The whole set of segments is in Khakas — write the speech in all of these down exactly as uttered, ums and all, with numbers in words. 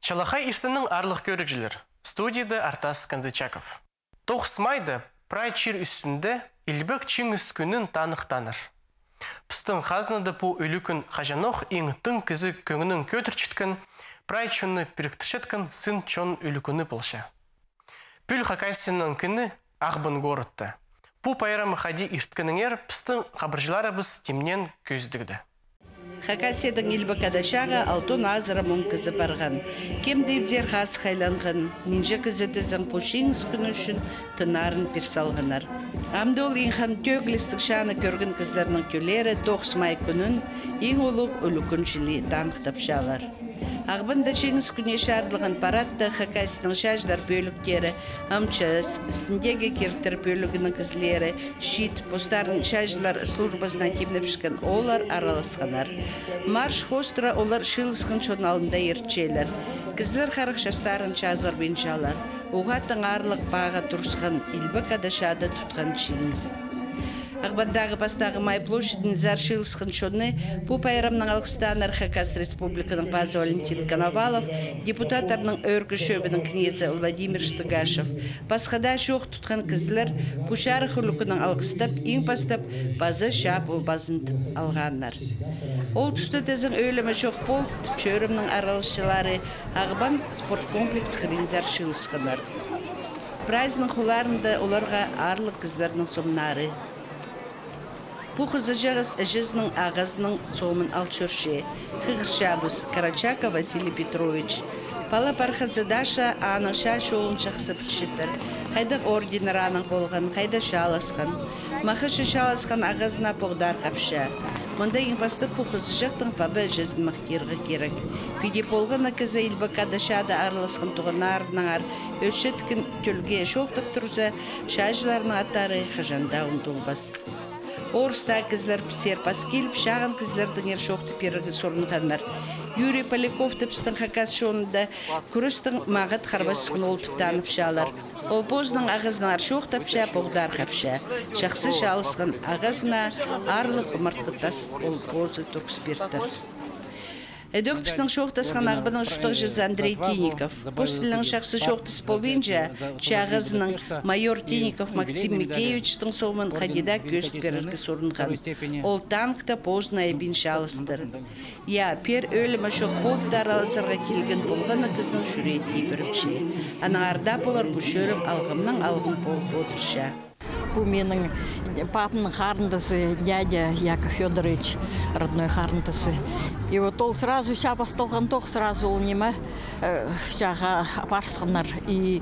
Чалахай иртеннең, аарлығ кӧрігҷілер. Студияда Артас Канзычаков. Тоғыс майда прай чир ӱстӱнде Илбек Чиңіс кӱнін таныхтааннар. Пістің хазнада пу ӱлӱкӱн хаҷанох иң тың кізі кӧңнін кӧдірчеткен, прай чонны пиріктірчеткен сын чон ӱлӱкӱні полча. Пӱӱл Хакасияның кӱні Ағбан городта. Пу пайрамны хайди ирткеннер, пістің хабарҷыларыбыс тимнеен кӧзідігде. Хакасиядаң Илбек Ада чааға алтон азыра муң кізі парған. Кем тіпче, хазых айланған. Нинҷе кізі тізең пу Чиңіс кӱні ӱчӱн тыннарын пир салғаннар. Амды ол иң хан тӧглістіг чааны кӧрген кізілернің тӧллері тоғыс май кӱнін иң улуғ ӱлӱкӱн чіли таныхтапчалар. Ағбанда Чиңіс кӱніне чарыдылған парадты Хакасияның чааҷылар пӧліктері, МЧС, істіндегі киректер пӧлігінің кізілері, чиит, постарын чааҷылар службазына тимнепчеткен ооллар араласханнар. Марш хоостыра олар чыылысхан чон алнында иртчелер. Кізілер харах частарын чазырбинчалар. Уғаа тың аарлығ пааға турысхан Илбек Ада чаада тутхан Чиңіс. Ағбандағы пастағы Май площадьынзар чыылысхан чонны пу пайрамнаң алғыстааннар Хакас Республиканың пазы Валентин Коновалов, депутаттарның Ӧӧркі Чӧбінің кнезі Владимир Штыгашев. Пасха даа чоох тутхан кізілер пу чарых ӱлӱкӱннең алғыстап, иң пастап, паза чаа полбазын тіп алғаннар. Ол туста тізең ӧлімі чох полк тіп чӧрімнің араласчылары Ағбан спорткомплекс хыринзар чыылысханнар. Прайзының хуларында оларға аарлығ кізілернің сомнары. Пу хызыҷағас іҷезінің ағазының сомын ал чӧрче. Хығырчабыс, Карачаков Василий Петрович. Пала пархазы Даша аның чаа чолын чахсы пілчеттір. Хайдағ орденнер аның полған, хайда чааласхан. Махачы чааласхан ағазына поғдархапча. Мында иң пастап пу хызыҷахтың паба-іҷезін махтирға кирек. Піди полған на кізі Илбек Ада чаада араласхан туғаннарынаңар ӧсчеткен тӧлге чоохтап турза, чааҷыларның аттары хаҷан даа ундулбас. Орыстаа кізілер пісер пас киліп, чағын кізілердеңер чоохтап пирерге сурынғаннар. Юрий Поляков тіп пістің хакас чонында кӱрестің мағат харбасхан оол тіп танапчалар. Ол позының ағазынаңар чоохтапча, поғдархапча. Чахсы чааласхан ағазына аарлығ омартхы тас ол позы турғыс пиртір. Ідӧк пістің чоохтасхан Ағбанның чуртағҷызы Андрей Тинников. Пос тілінең чахсы чоохтас полбинча, чаа ағазының майор Тинников Максим Микеевичтің сомын хайди даа кӧзіт пирерге сурынған. Ол танкта позын айабин чааластыр. Я, пеер ӧлімі чох полкта араласарға килген полған на кізінің чӱрегі тибіріпче. Аннаңар даа полар пу чӧрім алғымнаң алғым полып одырча. Пу минің папамның харындазы, дядя Яков Фёдорович, родной харындазы. И вот ол сразу чаа пасталғандох, сразу ол ниме, э, чааға апарысханнар. И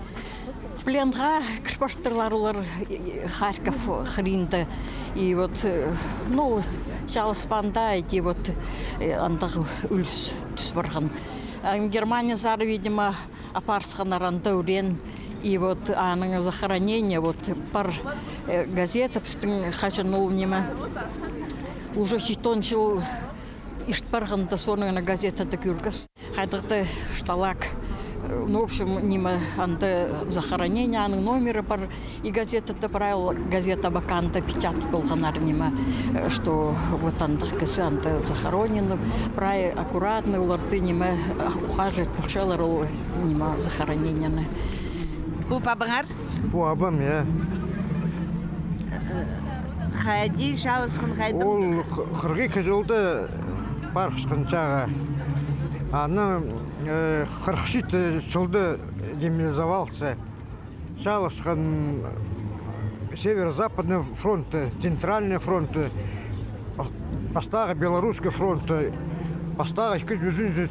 пленға кір партырлар олар, и, и Харьков хыринда. И вот, э, ну, ол чааласпаанда, и вот, э, андағ ӱлӱс тӱс парған. А Германиязар, видимо, апарысханнар анда ӱреен. И вот аның захоронение, вот пар, э, газета пістің, хаҷан ол ниме, уже читон чыл ирт парғанда, соны на газетада кӧргебіс. Хайдағ-да шталак, э, ну, в общем, ниме, анда захоронение, аның номері пар. И газетада прай ол газета пока анда печатать полғаннар, ниме, э, что вот андағ кізі анда захоронен, прай аккуратно оларды, ниме, ах-, ухаживать полчалар ол, ниме, захоронениені. Пу пабаңар? Пу абам, я. Хайди чааласхан, хайди? Ол х-, хырых ікі чылда парыбысхан чааға. Анаң, э, хырых читі чылда демобилизовался. Чааласхан Северо-Западный фронтта, Центральный фронтта, па-, пастағы Белорусский фронтта, пастағы ікі чӱзінҷі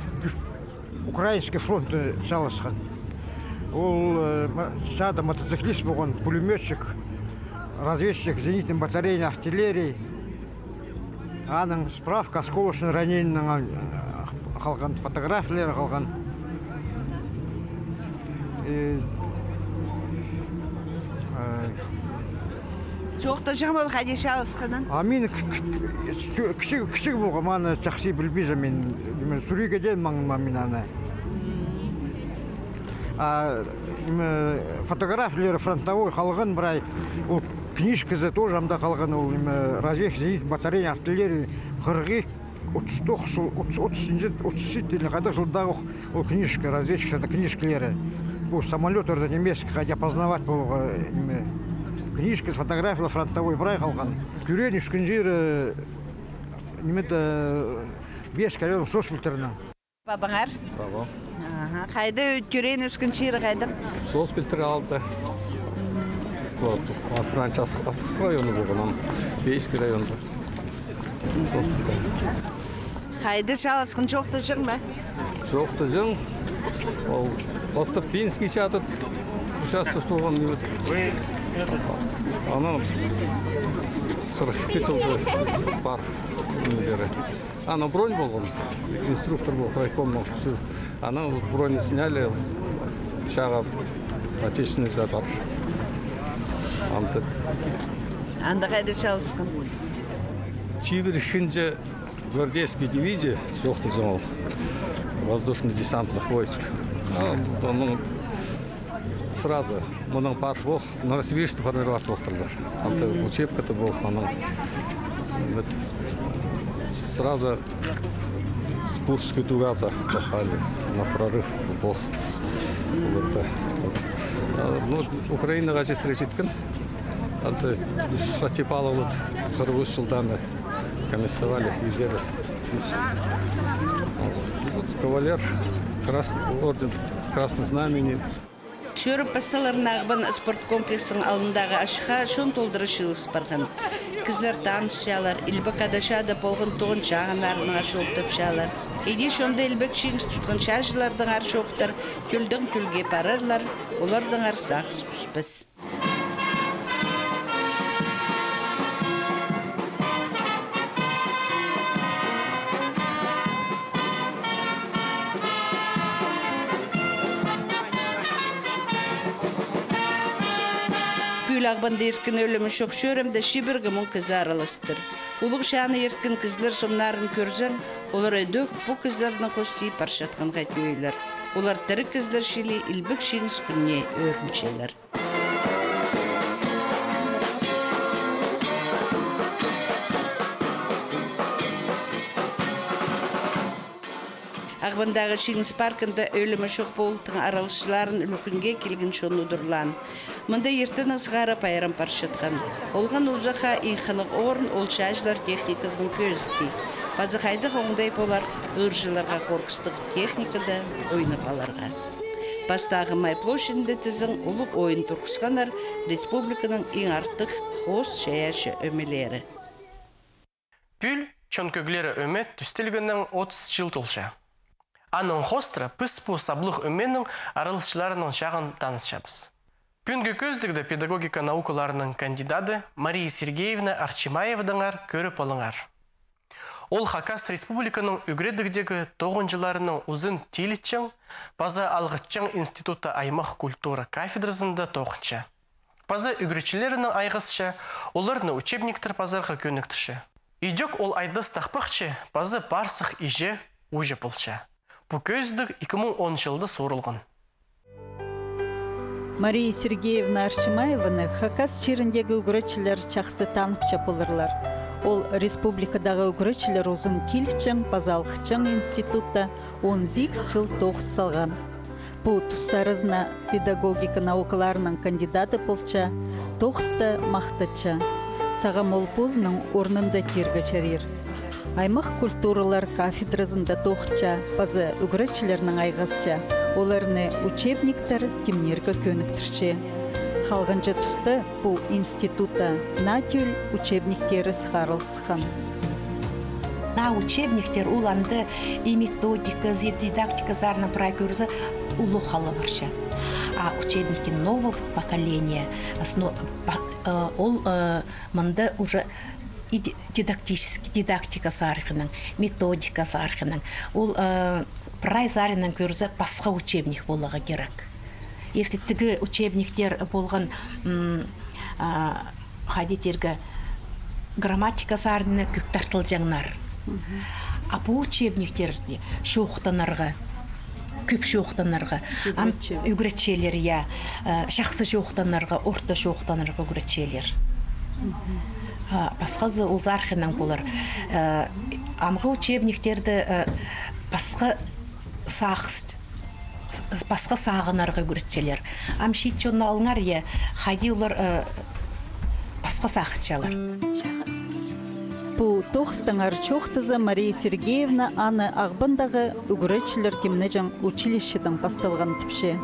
Украинский фронтта чааласхан. Ол, э, ма-, чаада мотоциклист полған, пулемётчик, разведчик зенитной батареи артиллерии. Аның справка осколочный ранениенең, а, халған, фотографиялары халған. Э, э. Чоохтаҷаң ба ол хайди чааласханын? А мин к-, к-, к-, кічіг, кічіг полғам, аны чахсы пілбинчем мин. Ниме, сурығ кӧргем мин аны. А, ниме, фотографиялары фронтовой халған прай, ол книжказы тоже анда халған, ол, ниме, разведка зенитной батареи артиллерии, хырых ікі Отыс тоғыс чыл, отыс, отыс ситі, отыс ситі или хайдағ чылдағы ол книжка, разведчик, книжкалары. Пу самолёттарны немецкий хайди опознавать поларға, ниме, книжка, фотографиялар фронтовой прай халған. Тӧреен, ӧскен чирі, ниме, Бесский район, Соос пилтірінең. Пабаңар? Пабам. Аха. Хайда, тӧреен, ӧскен чирі хайда? Соос пилтірі аалда. Вот. А раньше Ас-, Асхыс районы полған, ам Бесский районда. Соос пилтірі. Хайда чааласхан, чоохтаҷаң ба? Чоохтаҷаң. Ол пастап Пенский чатып, участок полған, ниме. Анаң сорок ікінҷі чылда пар, нимелері. Ана бронь полған, инструктор полған райкомның. Ана бронь сняли, чағаа Отечественный чатыр. Анда. Анда хайда чааласхан? Чибіргінҷе гвардейский дивизия, чоохтаҷаң ол, воздушно-десантных войск. А, оның сразу, мының пар полған, Новосибирскте формироваться полтырлар. Анда учебкада полған, анаң, вот, сразу спуск туда попали, на прорыв, в пост. Вот, э, а, ну, Украинаға читіре читкен. Анда ӱс хати палығлап, хырых ӱс чылдаң комиссовали, ӱзеріс. Вот, кавалер, крас-, орден Красных Знамений. Чӧрім пасталарына Ағбан спорт комплексінің алнындағы ачыхха чон толдыра чыылыс парған. Кізілер танысчалар, илбек Ада чаада полған тоғын чағыннарынаңар чоохтапчалар. Иди чонда илбек чиңіс тутхан чааҷылардаңар чоохтар тӧлдең тӧлге парарлар, олардаңар сағыс ӱспес. Пӱӱл Ағбанда ирткен ӧлімі чох чӧрімде чибіргі муң кізі араластыр. Улуғ чааны ирткен кізілер сомнарын кӧрзең, олар ідӧк пу кізілернің хости парчатханға тӧӧйлер. Олар тіріг кізілер чіли илбек чиңіс кӱніне ӧрінчелер. Ағбандағы Чиңіс паркында ӧлімі чох полыхтың араласчыларын ӱлӱкӱнге килген чон удурлаан. Мында иртеннең сығара пайрам парчатхан. Олған узахха иң хынығ орын ол чааҷылар техниказының кӧзіти. Паза хайдағ оңдай полар ыырҷыларға хорғыстығ техникада ойнап аларға. Пастағы Май площадьында тізең улуғ ойын турғысханнар, республиканың иң артых хоос чайаачы ӧмелері. Пӱӱл «Чон кӧглері» ӧме тӱстелгеннең отыс чыл толча. Аның хоостыра піс пу саблығ ӧменің араласчыларынаң чағын танысчабыс. Пӱӱнгі кӧзідігде педагогика наукаларының кандидады Мария Сергеевна Арчимаевадаңар кӧріп алыңар. Ол Хакас Республиканың ӱгредігдегі тоғынҷыларының узын тилітчең паза алғытчаң институтта аймах культура кафедразында тоғынча. Паза ӱгретчілерінең айғасча, оларны учебниктер пазарға кӧніктірче. Идӧк ол айдас тахпахчы паза парсых иҷе-ууҷа полча. Пу кӧзідіг ікі муң онынҷы чылда суурылған. Мария Сергеевна Арчимаеваны Хакас чиріндегі ӱгретчілер чахсы таныбча поларлар. Ол республикадағы ӱгретчілер узын тилітчең паза алғытчаң институтта он сигіс чыл тоғын салған. Пу тус аразына педагогика наукаларының кандидады полча, тоғысты махтатча. Сағам ол позының орнында тирге чарир. Аймах культуралар кафедразында тоғынча паза ӱгретчілернең айғасча, оларны учебниктер тимнирге кӧніктірче. Халғанҷы туста пу институтта наа тӧл учебниктері сығарылысхан. Наа учебниктер, ол анда и методика, и дидактика саринаң прай кӧрзе, улуғ хала парча. А учебники нового поколения, основ-, па-, э, ол, э, мында уже и ди-, дидактический, дидактика сарихынаң, методика сарихынаң. Ол, э, прай саринаң кӧрзе, пасха учебник поларға кирек. Если тігі учебниктер полған, м, а, хайди тирге, грамматика саринаң кӧп тартылҷаңнар. Мгм. А пу учебниктер чоохтанарға, кӧп чоохтанарға. Ам ӱгретчелер, я, э, чахсы чоохтанарға, орта чоохтанарға ӱгретчелер. Мгм. А, пасхазы ол сархиннаң полар. Э, амғы учебниктерде, э, пасха сағыс, пасха сағынарға ӱгретчелер. Ам чиит чонны алыңар, я, хайди олар, э, пасха сағынчалар. Пу тоғыстаңар чоохтаза, Мария Сергеевна аны Ағбандағы ӱгретчілер тимнеҷең училищедаң пасталған тіпче.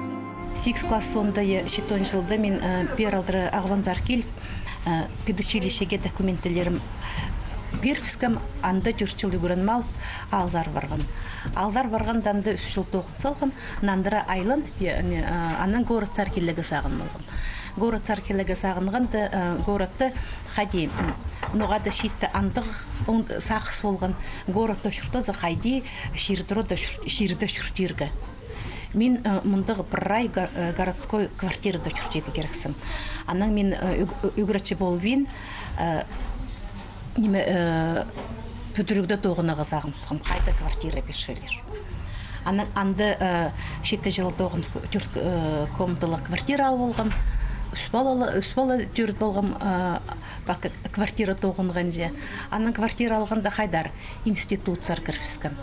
Сигіс класс соонда, я, читон чылда мин, э, пеер алдыра Ағбанзар киліп, э, педучилищеге документтелерім пирібіскем, анда тӧрт чыл ӱгреніп алып, аалзар парғам. Аалзар парғанда анда ӱс чыл тоғын салғам, нандыра айланып, я, не, э, анаң городсар килерге сағын полғам. Городсар килерге сағынғанда, э, городта хайди, м, ноға-да чиитте андағ оң-, сағыс полған, городта чуртаза хайди чир турада чур-, чирде чуртирға. Мин, э, мындағ прай го-, э, городской квартирада чуртирға кирексім. Анаң мин, э, ӱг-, ӱгретчі полбин, э, ниме, э, пӱдірігде тоғынарға сағыныбысхам, хайда квартира пирчелер. Анаң анда, э, читі чыл тоғын тӧрт, э, комнаталы квартира алып алғам. Ӱс палалы, ӱс пала тӧріт полғам, э, пак квартира тоғынғанҷа. Анаң квартира алғанда хайдар институтсар кірібіскем.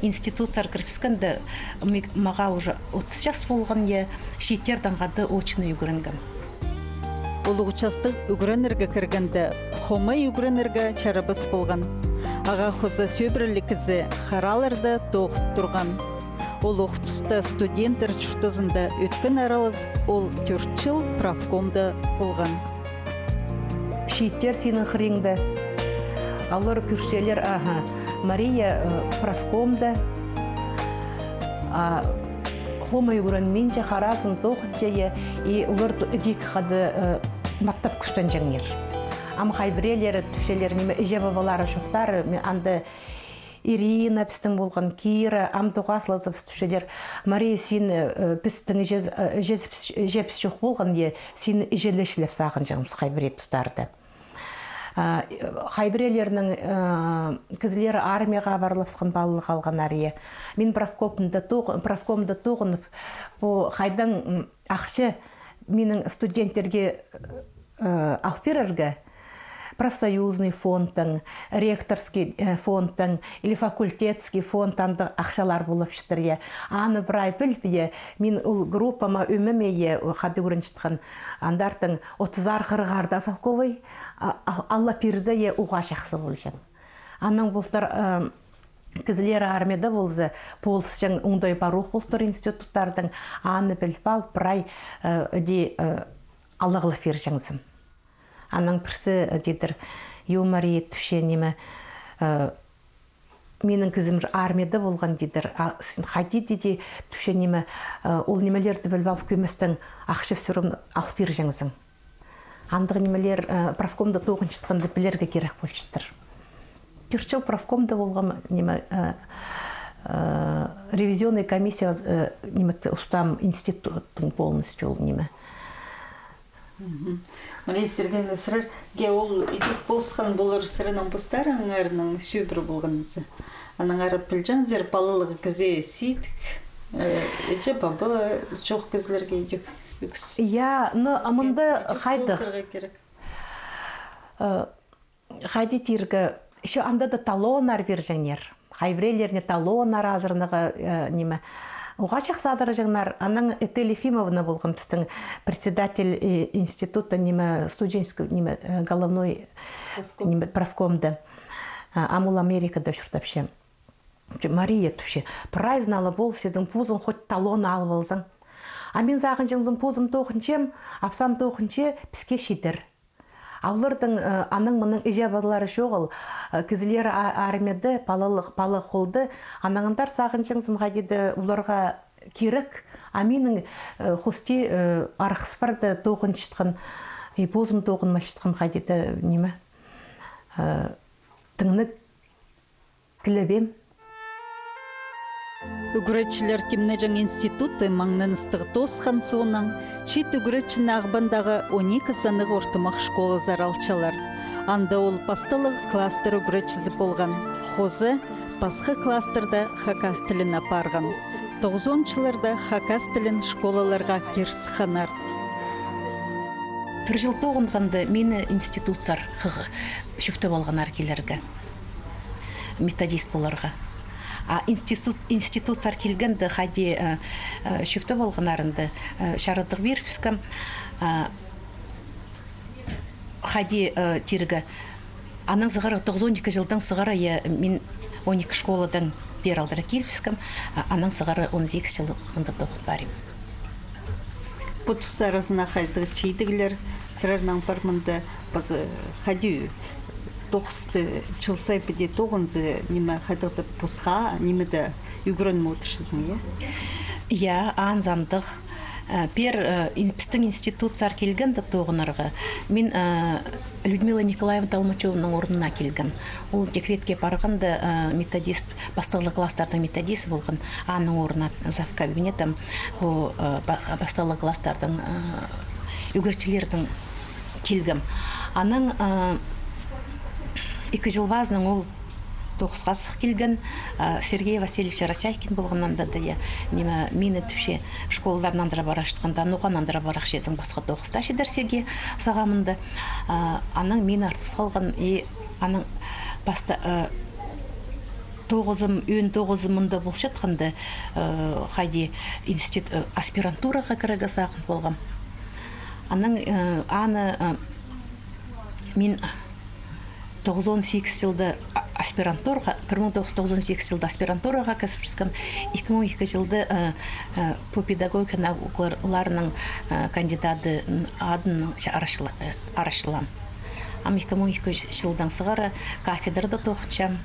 Институтсар кірібіскенде ми-, мағаа уже отыс час полған, я, чииттердең хада очно ӱгренгем. Улуғ частығ ӱгренерге кіргенде, хомай ӱгренерге чарабас полған. Ағаа хоза сӧбіреліг кізі хараларда тоғын турған. Ол ох туста студенттер чуртазында ӧткін аралас, ол тӧрт чыл правкомда полған. Чииттер синің хырыңда. Олар кӧрчелер, аха, Мария, э, правкомда, а, хомай ӱгренминче, харазын тоғынча, я, и олар ту-, ідӧк хада, э, маттап кӱстенҷеңнер. Ам хай пірелері тіпчелер, ниме, іҷе-пабалары чохтары, ме-, анда Ирина пістің полған, Кира, ам тоғазлазыбыс тіпчелер. Мария, син, э, пістің іҷе-, э, іҷебіс, іҷебіс чох полған, я, син іҷелеҷілеп сағынҷаңмыс хай пірее тустарда. А, хай пірелернің, э, кізілері армияға парлапсхан, палалығ алғаннар, я. Мин правкомда тоғ-, правкомда тоғынып, пу хайдаң, м, ахча минің студенттерге, э, ал пирерге, профсоюзный фондтаң, ректорский, э, фондтаң или факультетский фондтаң да ахчалар полып чатыр, я. Аны прай піліп, я, мин ол группама, ӧмеме, я, хада ӱгренчеткен, андартын отызар, хырығар даа салковай, а, ал-, алла пирзе, я, уғаа чахсы полҷаң. Анаң полтыр, э, кізілері армияда полза, полысчаң оңдай парух полтыр институттардаң, аны піліп алып, прай, э, іди, э, алығлап пирҷеңзім. Анаң пірсі, э, тидір, ё, Мария, тіпче, ниме, э, минің кізім армияда полған, тидір, а син хайди, тиді, тіпче, ниме, э, ол нимелерді піліп алып кӧместең, ахча всё равно алып пирҷеңзің. Андағ нимелер, э, правкомда тоғынчатханда пілерге кирек полчатыр. Тӧрт чыл правкомда полғам, ниме, э, э, ревизионный комиссия, э, ниме, устам институттың полностью ол ниме. Мгм. Мария Сергеевна, сірерге ол идӧк полысхан полар сірернің постарыңарның сӧбіре полғаныңзар. Аннаңар пілҷеңзер, палалығ кізі сидік, э, іҷе-паба чох кізілерге идӧк ӱс. Я, ну, а мында хайдағ? Полысарға кирек. Э, хайди тирге, ещё анда да талоннар пирҷеңнер. Хай пірелеріне талоннар азыранарға, э, ниме. Уғаа чахсы адырҷаңнар. Анаң Этель Ефимовна полған пістің председатель, э, института, ниме, студенческий, ниме, э, головной, правком, ниме, правкомда. А, ам ол Америкада чуртапча. Мария, тіпче, прайзын ала полысчазың, позың хоть талон алып алзаң. А мин сағынҷаңзым, позым тоғынчам, апсам тоғынча, піске читер. А олардың, э, аның-мының іҷе-пабалары чоғыл, э, кізілері а-, армияда, палалығ, палалығ холда, анаң андар сағынҷаңзым, хайди даа оларға кирек, а минің, э, хости, э, арғыс парды тоғынчатхан, и позым тоғынмасчатхам, хайди даа, ниме, э, тыңнап килебеем. Ӱгретчілер тимнеҷең институты маңнаныстығ тоосхан соонаң, чиит ӱгретчіні Ағбандағы он ікі саннығ ортымах школазар алчалар. Анда ол пасталығ класстар ӱгретчізі полған. Хоза пасха класстарда хакас тілін апарған. Тоғызонынҷыларда хакас тілін школаларға кир сыхханнар. Пір чыл тоғынғанда мині институтсар хығ-, чӧптеп алғаннар килерге, методист поларға. А институт, институтсар килгенде хайди, э, э, чӧптеп алғаннарында, э, чарадығ пирібіскем, э, хайди, э, тирге. Анаң сығара, тоғызон ікі чылдаң сығара, я, мин он ікі школадаң пеер алдыра килібіскем, а, анаң сығара он сигіс чыл мында тоғын парим. Пу тус аразына хайдағ чидіглер сірернің пар мында, паза хайди тоғысты чыл сай піди тоғынза, ниме хайдағ-да пасха, ниме-де ӱгреніп одырчазың, я? Я, анзы андағ. Э, пеер, э, ин-, пістің институтсар килгенде тоғынарға, мин, э, Людмила Николаевна Толмачеваның орнына килгем. Ол декретке парғанда, э, методист, пастағы класстарның методисі полған, аның орнына завкабинетом, о, э, па-, пастағы класстарның, э, ӱгретчілернең килгем. Анаң, э, ікі чыл пазынаң ол тоғысха сых килген, а, Сергей Васильевич Росяйкин полған анда даа, я, ниме, мині тіпче, школалар нандыра парчатханда, ноға нандыра парчазың, пасха тоғыста чидерзің сағам мында. А, анаң мині артыс халған, и анаң паста, а, тоғызым, ӧӧн тоғызым мында полчатханда, а, хайди инстит-, а, аспирантураға кірерге сағын полғам. Анаң, а, аны, а, мин тоғызон сигіс чылда а-, аспирантураға, пір муң тоғыс чӱс тоғызон сигіс чылда аспирантураға кірібіскем, ікі муң ікі чылда, э, э, пу педагогика наукаларының, э, кандидаты, м, адынаң ча-, арачыла-, э, арачылаам. Ам ікі муң ікі чылдаң сығара кафедрада тоғынчам.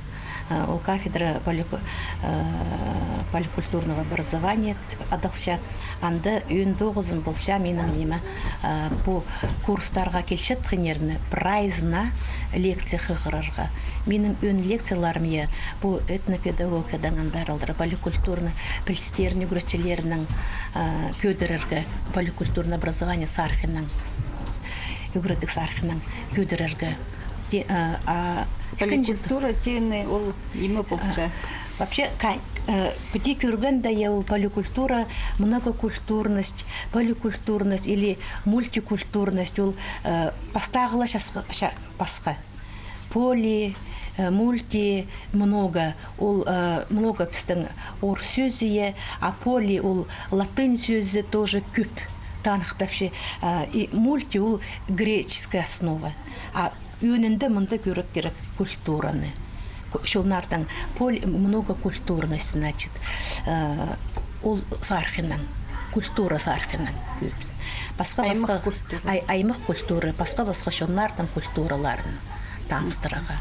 Э, ол кафедра полику-, э, поликультурного образования тіп адалча. Анда ӧӧн тоғызым полча минің, ниме, э, пу курстарға килчеткеннерні прайзына лекция хығырарға. Минің ӧӧн лекцияларым, я, пу этнопедагогикадаң андар алдыра, поликультурный пілістерні ӱгретчілернең, э, кӧдірерге, поликультурное образование сархынаң, ӱгредіг сархынаң кӧдірерге. Те-, а, а, ікінҷі поликультура теені ол ниме полча? А, вообще, ка-, э, піди кӧргенде, я, ол поликультура, многокультурность, поликультурность или мультикультурность, ол, э, пастағы ла часха-, ча-, пасха. Поли, э, мульти, много. Ол, э, много пістің орыс сӧзі, я, а поли ол латынь сӧзі, тоже кӧп таныхтапча. Э, и мульти ол греческая основа. А ӧӧнінде мында кӧрерге кирек культураны. Ку-, чоннарның поль-, многокультурность, значит, э, ол сархынаң, культура сархынаң кӧрібіс. Пасха-пасха аймах культура. Ай-, аймах культура, пасха-пасха чоннарның культураларын таныстырарға.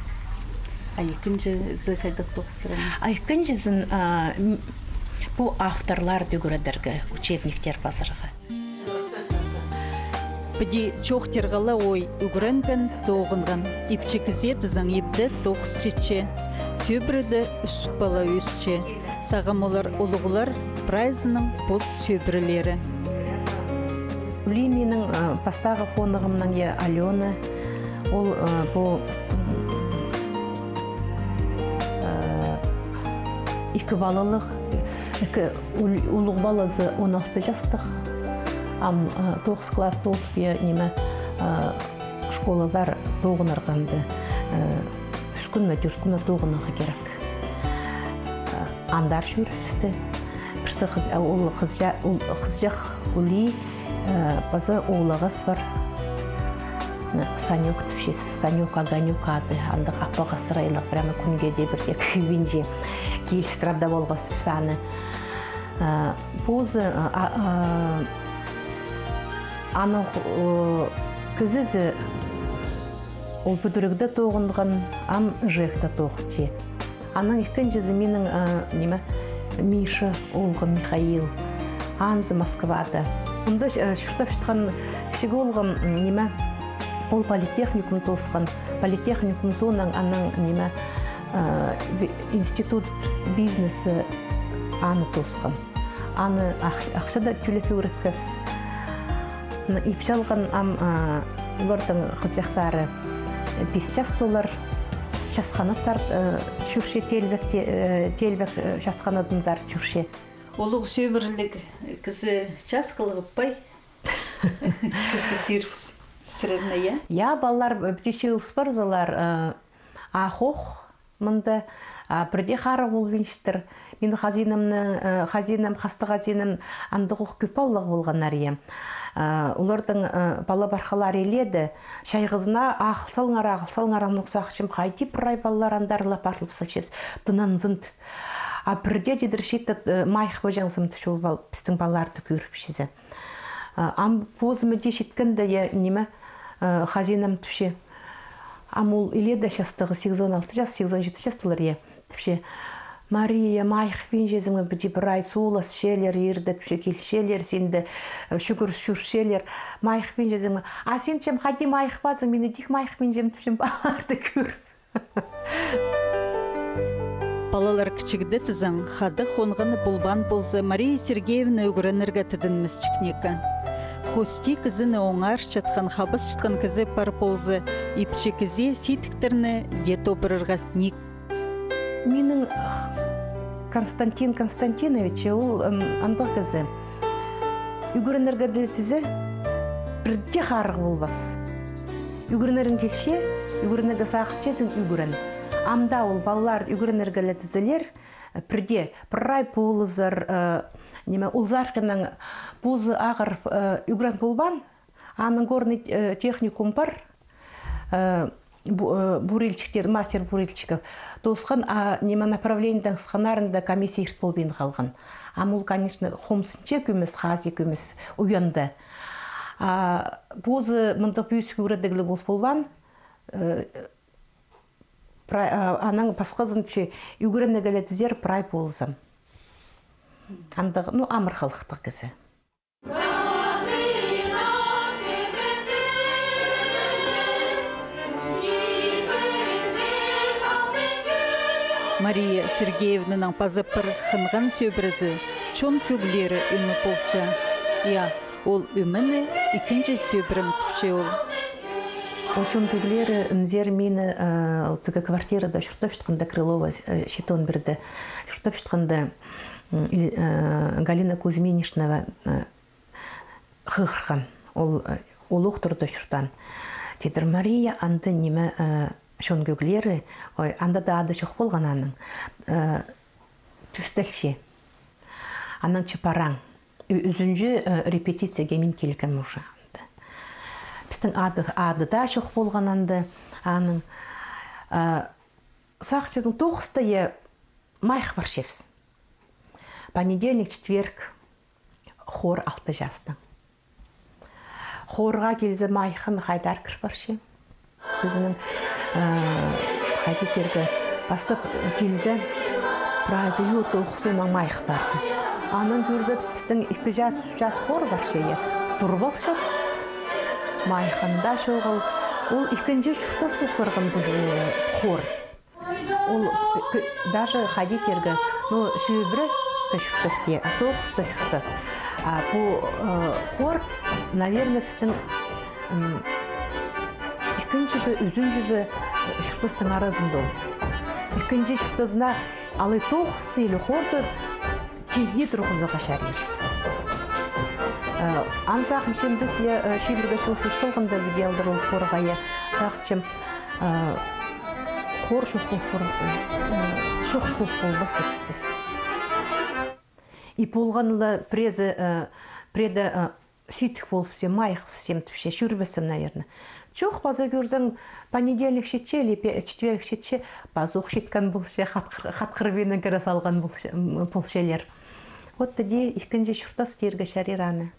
А ікінҷізі хайдағ тоғыстыра? А ікінҷізін, а, м, пу авторларды ӱгредерге, учебниктер пазарға. Піди чоохтирға ла: ой, ӱгренген, тоғынған. Ипчі кізее тізең ипте тоғыс читче. Сӧбірелер ӱс пала ӧсче. Сағам олар улуғлар, прайзының пос сӧбірелері. Улии минің, а, пастағы хонығымның, я, Алёна. Ол, а, пу, м, а, ікі палалығ, ікі ул-, улуғ палазы он алты частығ. Ам, а, тоғыс класс тоозып, я, ниме, а, школазар тоғынарға анда, а, ӱс кӱн ме, тӧрт кӱн ме тоғынарға кирек. А, андар чӧрібісті. Пірсі хыс-, а, ол хысча-, ол хысчах улии, а, паза оолағас пар. Санёк тіпчес, Санёк, Огонёк ады. Андағ аппағ асырайлығ, прямо кӱнге дее пірдее кӧбінче килістіре дее полғабыс аны. А, позы, а, а, а, аның, о, кізізі ол Пӱдірігде тоғынған, ам Ижевскте тоғынча. Анаң ікінҷізі минің, а, ниме, Миша, оолғым Михаил. Анзы Москвада. Мында, э, чуртапчатхан кічіг оолғым, м, ниме, ол политехникум тоосхан. Политехникум соонаң анаң, ниме, э, ви-, институт бизнеса аны тоосхан. Аны ахч-, ахча даа тӧлеп ӱгреткебіс. Ипчі алған ам, а, олардың хызыҷахтары пис частығ олар. Часханаттар, э, чӧрче, теелбек, те-, э, теелбек, э, часханадынзар чӧрче. Улуғ сӧбіреліг кізі час хылғыппай. Кізі тирбіс. Сірерні, я? Я, палалар, э, пічее чыылыс парзалар, э, ах ох, мында, а, пірдее харығ полбинчатыр. Мин хазинамның, э, хазинам, хастығ хазинам, андағ ох кӧп палалығ полғаннар, я. Э, олардың, э, пала-пархалары иледе, чайғызына: «Ағыл салыңар, ағыл салыңар», анаң сағынчам, хайди прай палалар андар ла парылып салчабыс, тынанзын тіп. А пірдее тидір чиитте, э, майых паҷаңзым тіп, чол пал-, пістің палаларды кӧріп чізе. А, ам позыма дее читкенде, я, ниме, э, хазинам тіпче. Ам ол иледе частығы, сигізон алты час, сигізон читі частылар, я. Тіпче: «Мария, майых пинчезің ме, піди прай сууласчалар, ирде, тіпче, килчелер, синде, э, чӱгӱр чӧрчелер, майых пинчезің ме?» «А син, чем, хайди майых пазың, мин тик майых пинчем», тіпчем, палаларды кӧріп. Палалар кічігде тізең, хада хонғаны полбаан полза, Мария Сергеевна ӱгренерге тідінмес чікнеке. Хости кізіні оңарчатхан, хабасчатхан кізі пар полза, ипчі кізее сидіктерні дее тобырарға ниик. Минің Константин Константинович, ол, ым, андағ кізі. Ӱгренерге дее тізе, пірдее харығ полбас. Ӱгренерің килче, ӱгренерге сағынчазың, ӱгрен. Ам даа ол палалар ӱгренерге ле тізелер, пірдее прай полызар, э, ниме, ол Заркинның позы ағырып, э, ӱгрен полбаан, аның горный, э, техникум пар, э, бу-, э, бурильщиктер, мастер бурильщиков. Тоосхан, а, ниме, направлениедең сыхханнарында комиссия ирт полбин халған. Ам ол, конечно, хомзынча кӧмес, хазии кӧмес, уянды. А позы мындағ пӧзік ӱгредігліг пол полбаан, э, пра-, а, анаң пасхазын че ӱгренерге ле тізер прай полза. Андағ, ну, амыр халыхтығ кізі. Мария Сергеевнаның паза пір хынған сӧбірезі — «Чон кӧглері» ӧме полча. Я, ол ӧмені ікінҷі сӧбірем тіпче ол. Ол «Чон кӧглері» ынзар мині, э, ол тігі квартирада чуртапчатханда, Крылова, э, читон пірде чуртапчатханда, м, Ил-, э, Галина Кузьминичнова, э, хығырған. Ол, э, ол ох турда чуртаан. Тидір: «Мария, анда ниме, э, «Чон кӧглері», ой, анда даа ады чох полған аның, э, тӧстелче. Анаң че параң». Ӱ-, ӱзінҷі, э, репетицияға мин килгем уже анда. Пістің ады, ады даа чох полған анда аның. Э, сағынчазың, тоғыста, я, майых парчабыс. Понедельник, четверг хор алты частаң. Хорға килзе, майых хайдар кір парча. Кізінің, э, хайди тирге, пастап килзе, прайзы ю тоғызынаң майых парды. Анаң кӧрзе, піс-, пістің ікі час, ӱс час хор парча, я, турып алчабыс. Майых анда чоғыл. Ол ікінҷі чуртас пол парған пу, э, хор. Ол, э, к-, даже хайди тирге, ну, сӧбіре те чуртас, я, а тоғыс та чуртас. А пу, э, хор, наверное, пістің, м, ікінҷі бе, ӱзінҷі бе, э, чуртастың аразында ол. Ікінҷі чуртазына алай тоғысты или хорды тиңнее турғызарға чарир. Э, ам сағынчам, піс, я, э, чибіргі чыл чурталғанда піди алдыр ол хорға, я, сағынчам, э, хор чох пол, хор, э, чох пол, полбас эдіс піс. И полған ла пірезі, э, піреде, э, сидік полыбысчам, майых полыбысчам тіпче, чӧрбессем, наверное. Чох, паза кӧрзең, понедельник читче или пе-, четверг читче, пазох читкен полча, хатхыр-, хатхырбиннең кіре салған полча, м, полчалар. Вот тіде ікінҷі чуртас тирге чарир аны.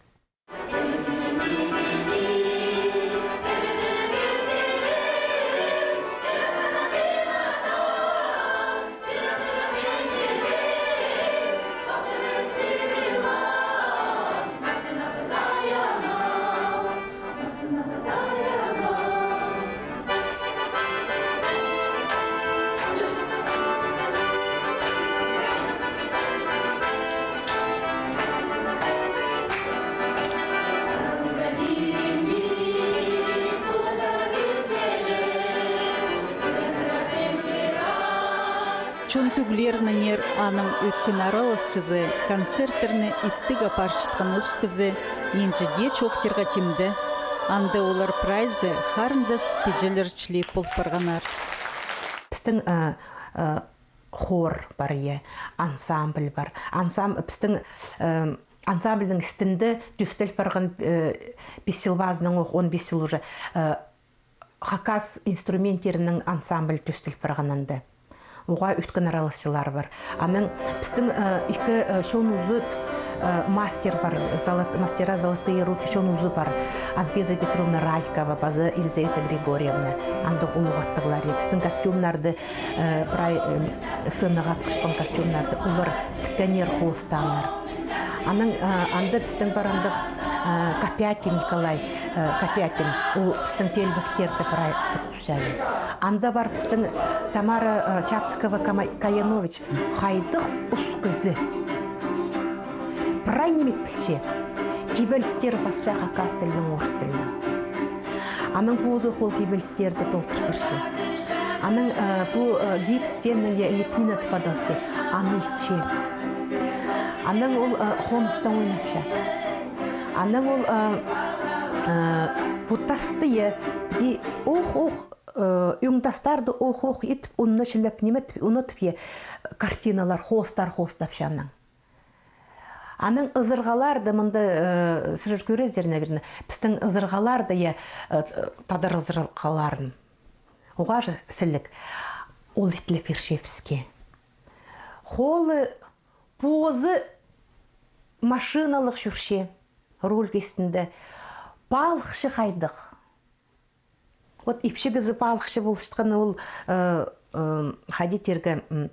«Чон кӧглерінеңер» аның ӧткін араласчызы, концерттерні иптіг апарчатхан ус кізі, нинҷе дее чоохтирға тимде. Анда олар прайзы харындас пиҷелер чіли пол парғаннар. Пістің, э, э, хор пар, е, ансамбль пар. Ансам-, пістің, э, ансамбльнің істінде тӧстел парған, э, пис чыл пазынаң ох, он пис чыл уже, э, хакас инструменттерінің ансамбль тӧстел парған анда. Уғаа ӧткін араласчылар пар. Анаң пістің, э, ікі, э, чон узы, э, мастер пар, золот-, мастера золотые руки чон узы пар. Анфиза Петровна Райкова, паза Елизавета Григорьевна. Андағ улуғ аттығлар. Пістің костюмнарды, э, прай, э, сценаға сыхчатхан костюмнарды олар тіккеннер, хоостааннар. Анаң, э, анда пістің пар андағ, э, Копятин Николай, э, Копятин, ол пістің теелбектерді прай турғыс- чайы. Анда пар пістің Тамара, э, Чаптыкова Кама-, Каянович, хайдағ ус кізі. Прай ниме пілче. Кибелістер пасча хакас тілінең, орыс тілінең. Анаң позы ол кибелістерді толдыр пирче. Анаң, э, пу, э, гипстең, е, лепнина тіп адалча, аны итче. Анаң ол, э, хомыстаң ойнапча. Анаң ол, э, э, пу тасты, е, піди ох-ох, э, ӧң тастарды ох-ох итіп, уны чілеп, ниме тіп, уны тіп, е, картиналар, хоостар хоостапча анаң. Анаң ызырғаларды мында, э, сірер кӧрезер, наверное, пістің ызырғаларды, е, э, тадар ызырғаларын. Уғаа же сіліг. Ол итлеп пирче піске. Холы позы машиналығ чӧрче, руль кистінде. Палыхчы хайдағ. Вот ипчі кізі палыхчы полчатханы ол, э, э, хайди тирге, м,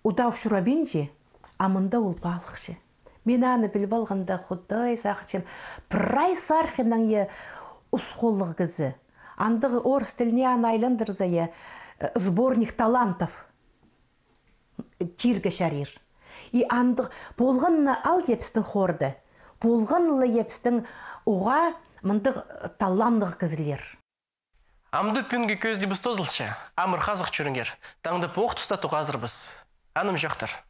удаа чурабинча, а мында ол палыхчы. Мин аны піліп алғанда, Худай сағынчам, прай сархинаң, е, ус холлығ кізі. Андағ орыс тіліне аны айландырза, е, э, сборник талантов тирге чарир. И андағ полған на ал, е, пістің хорда, полған ла, е, пістің уғаа мындағ таланнығ кізілер. Амды пӱӱнгі кӧзідібіс тоозылча. Амыр хазых чӧріңер. Таңда пу ох туста тоғазарбыс. Анымҷохтар.